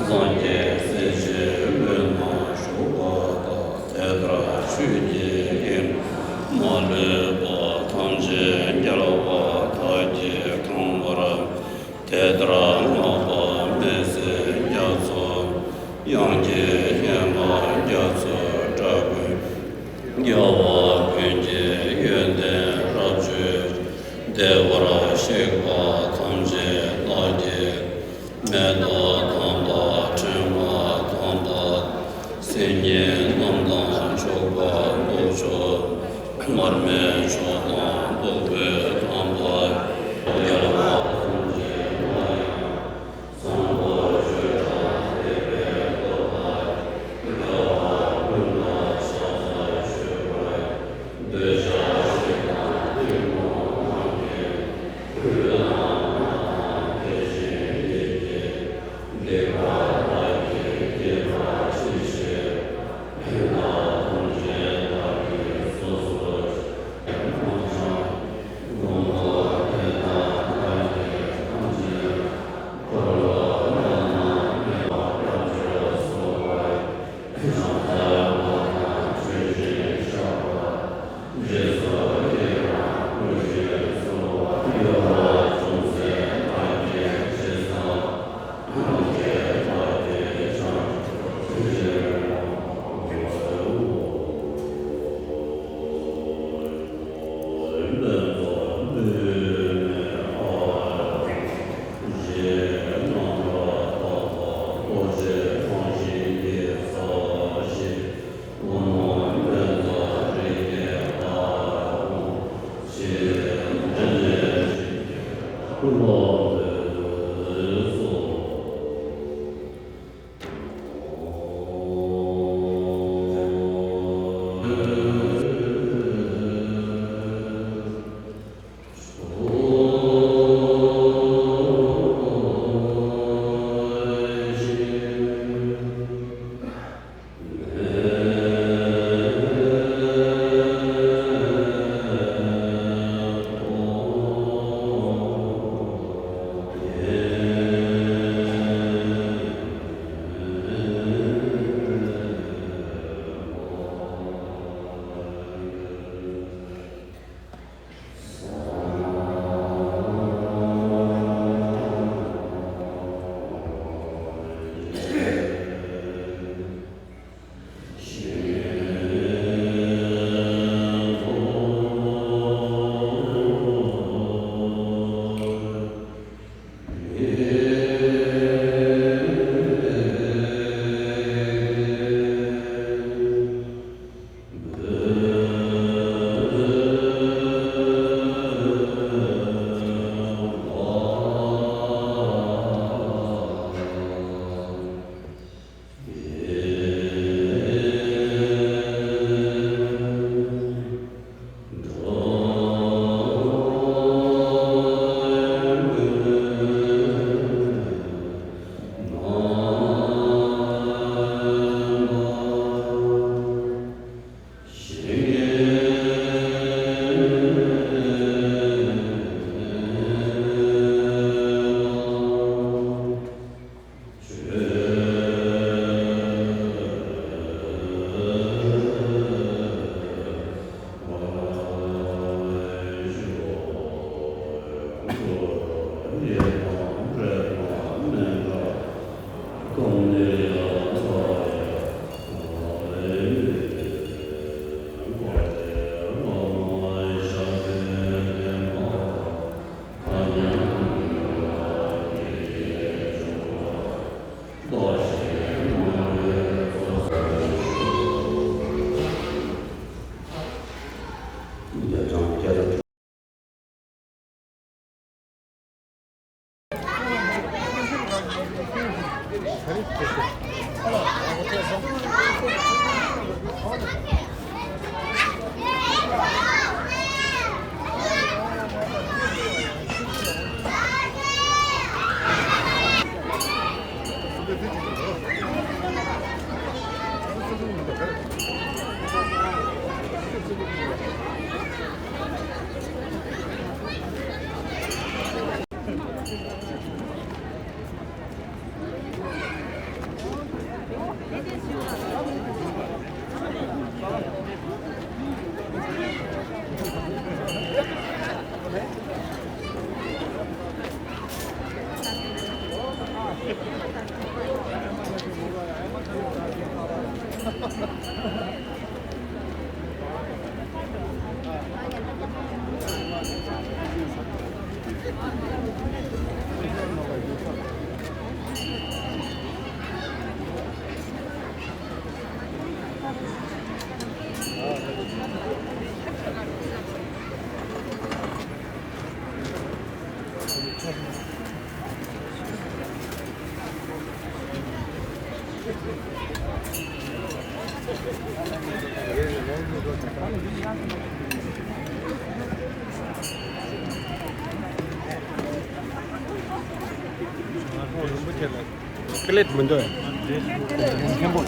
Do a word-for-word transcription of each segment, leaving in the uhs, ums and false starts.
སངས་རྒྱས་སྲས་བཅས་ཀུན་ལ་བཞུགས་པ་དང་། དེ་ལྟར་ཆོས་ཀྱི་དབྱིངས་མ་ལུས་པ་ཐམས་ཅད་རྒྱལ་བ་དག་གིས་གང་བར། དེ་ལྟར་བསྔགས་པ་མི་ཟད་རྒྱ་མཚོ། དབྱངས་ཀྱིས་བསྙེན་པ་རྒྱ་མཚོའི་སྒྲ་ཀུན། རྒྱལ་བ་ཀུན་གྱི་ཡོན་ཏན་རབ་བརྗོད། བདེ་བར་གཤེགས་པ་ཐམས་ཅད་བདག་གིས། མེ་ཏོག་དང་པ་ཕྲེང་བ་དང་པ། སིལ་སྙན་རྣམས་དང་མཆོག་པ་སྟོབས་མཆོག་མར་མེ་མཆོག་དང་སྟོབས་པའི་དང་པ། རྒྱལ་བ་ཐམས་ཅད་ལ་ཡང་། བཟང་པོ་སྤྱོད་པ་དེ་བས་ ཀླད་མི་འདུག་མཁན་པོ།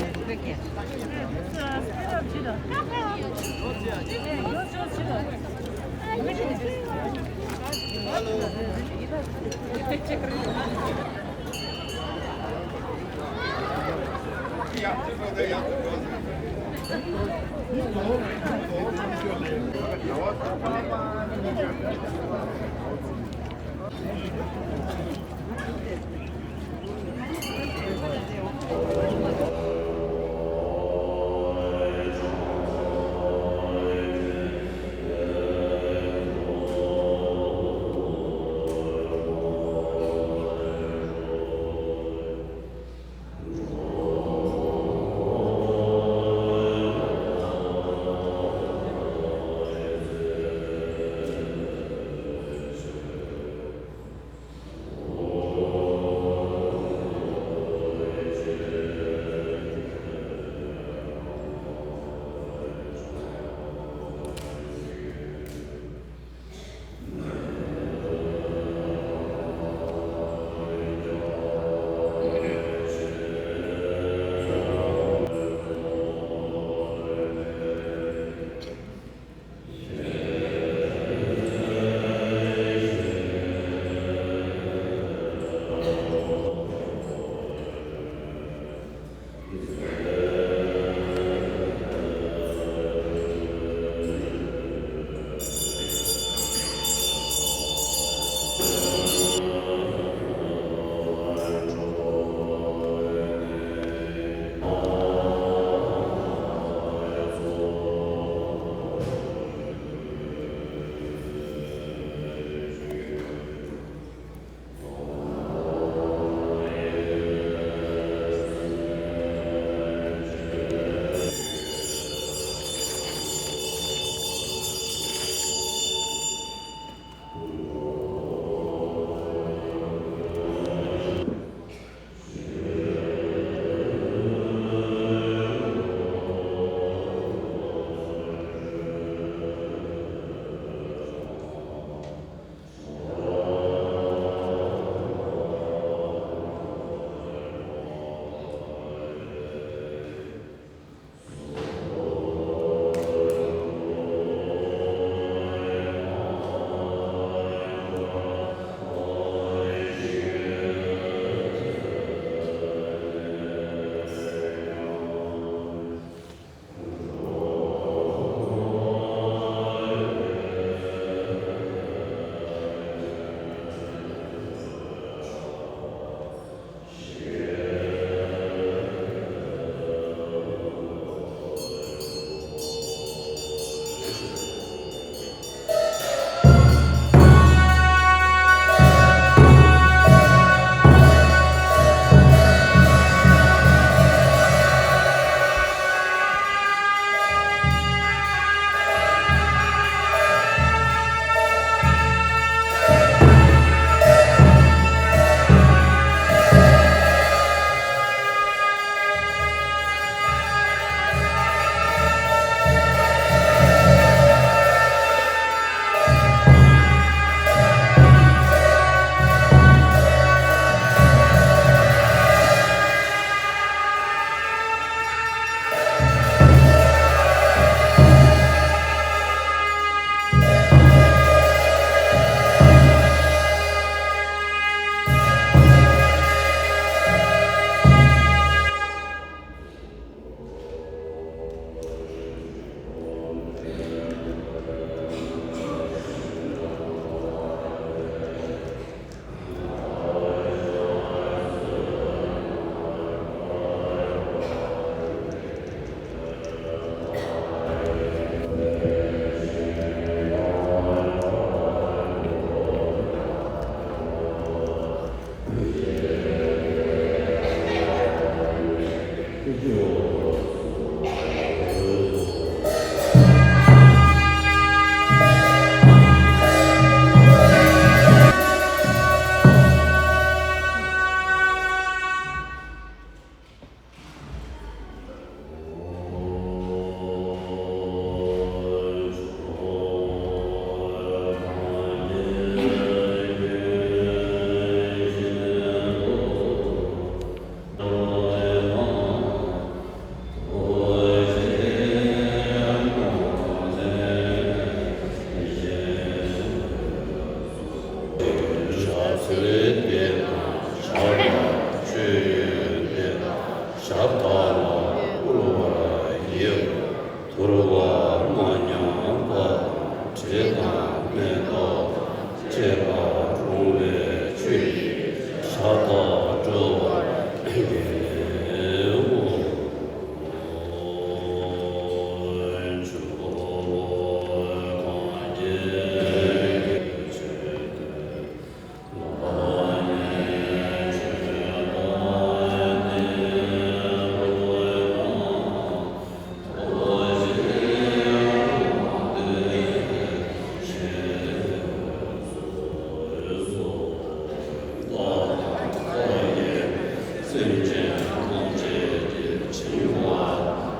སེམས་ཅན་ཐམས་ཅད་ཀྱི་འཆིང་བ་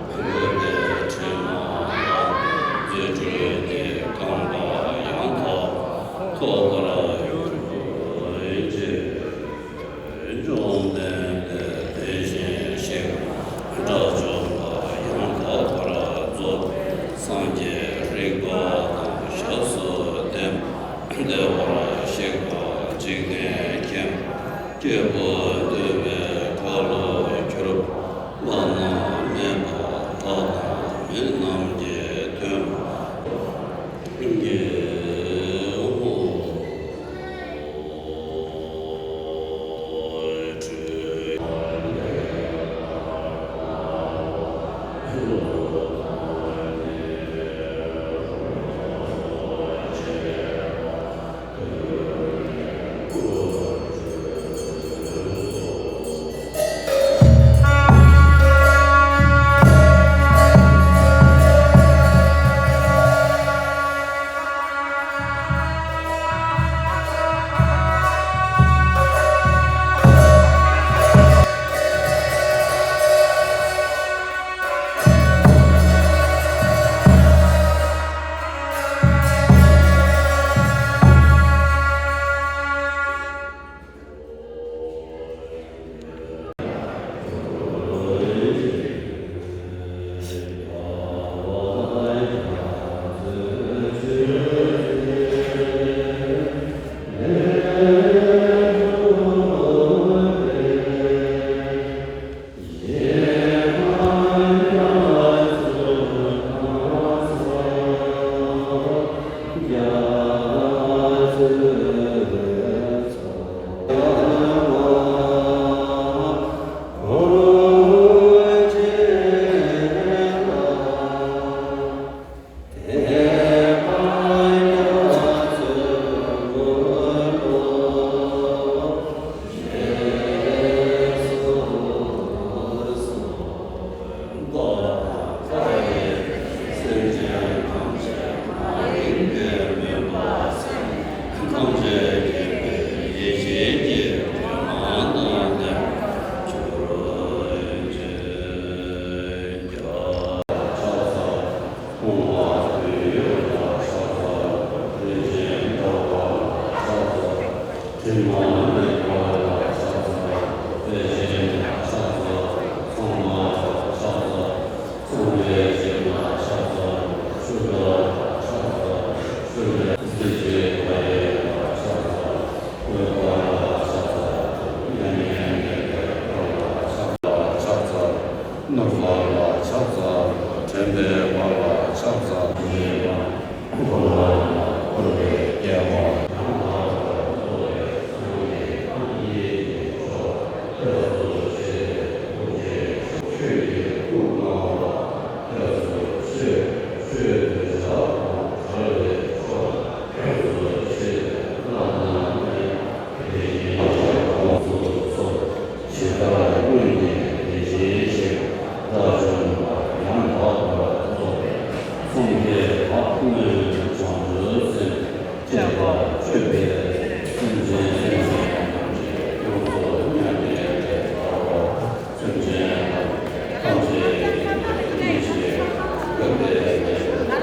དགོས་པའི་དྲི་མ་དག་རྫུ་འཕྲུལ་གྱི་རྐང་པ་ཡང་དག་ཐོབ་པར་གྱུར་ཅིག། བཅོམ་ལྡན་འདས་དེ་བཞིན་གཤེགས་པ་དགྲ་བཅོམ་པ་ཡང་དག་པར་རྫོགས་པའི་སངས་རྒྱས་རིག་པ་དང་ཞབས་སུ་ལྡན་པ་བདེ་བར་གཤེགས་པ་འཇིག་རྟེན་མཁྱེན་པ་སྐྱེས་བུ་འདུལ་བའི་ཁ་ལོ་གྱུར་པ་བླ་ན་མེད་པ་ལྷ་དང་མི་རྣམས་ཀྱི་མཐུན་པ་ཡིན་གྱི། དྲི་མ་མེད་པ་ལ་ཕྱག་འཚལ་ལོ། དཔལ་ཆེན་ལ་ཕྱག་འཚལ་ལོ། ཚངས་པ་ལ་ཕྱག་འཚལ་ལོ། སངས་རྒྱས་ཆེན་ལ་ཕྱག་འཚལ་ལོ། ཆོས་རྒྱལ་ལ་ཕྱག་འཚལ་ལོ། ཆོས་རྒྱལ་སྲས་བཅས་མཁའ་ཡན་ལ་ཕྱག་འཚལ་ལོ། འོད་དཔག་ལ་ཕྱག་འཚལ་ལོ། མྱ་ངན་མྱ་ངན་འདས་པའི་ལ་ཕྱག་འཚལ་ལོ། ནོར་བ་ལ་ཕྱག་འཚལ་ལོ། དྲན་པའི་བ་ལ་ཕྱག་འཚལ་ལོ། འཁོར་བ་ལ་འཁོར་བའི་སྐྱེ་བ། ཡང་དག་པར་རྫོགས་པའི་སངས་རྒྱས་ཐམས་ཅད་ཀྱི་མཆོག་ཐོབ་པར་ཤོག། ཆོས་ཀྱི་སྐུ་གང་བ་ཐོབ་པར་ཤོག། ཆོས་འདོད་ཆགས་དང་བྲལ་བའི་མཆོག་ཐོབ་པར་ཤོག། བླ་ན་མེད་པ་དེ་བཞིན་གཤེགས་པ་ལ་སོགས་ཇི་ལྟར་སྔོན་གྱི་དེ་བཞིན་གཤེགས་པ་དགྲ་བཅོམ་པ་ཡང་དག་པར་རྫོགས་པའི་སངས་རྒྱས་དག་སྔོན་བྱང་ཆུབ་སེམས་བསྐྱེད་པ་སྤྱོད་པའི་སེམས་ཅན་སེམས་ཅན་ཐམས་ཅད་ཡོངས་སུ་མྱ་ངན་ལས་འདའ་བར་སེམས་ཅན་ཐམས་ཅད་ཀྱི་སྙིང་རྗེ་གུས་པས་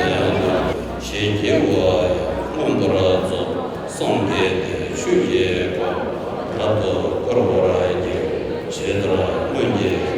ཡང་དག་ཞིང་སྐྱེ་བོ་ཡང་མངོན་པར་རྫོགས་སངས་རྒྱས་ཏེ། ཆོས་ཀྱི་གོ་འཕང་རབ་ཏུ་བསྐོར་བར་བགྱི། ཇི་ལྟར་སྔོན་གྱི་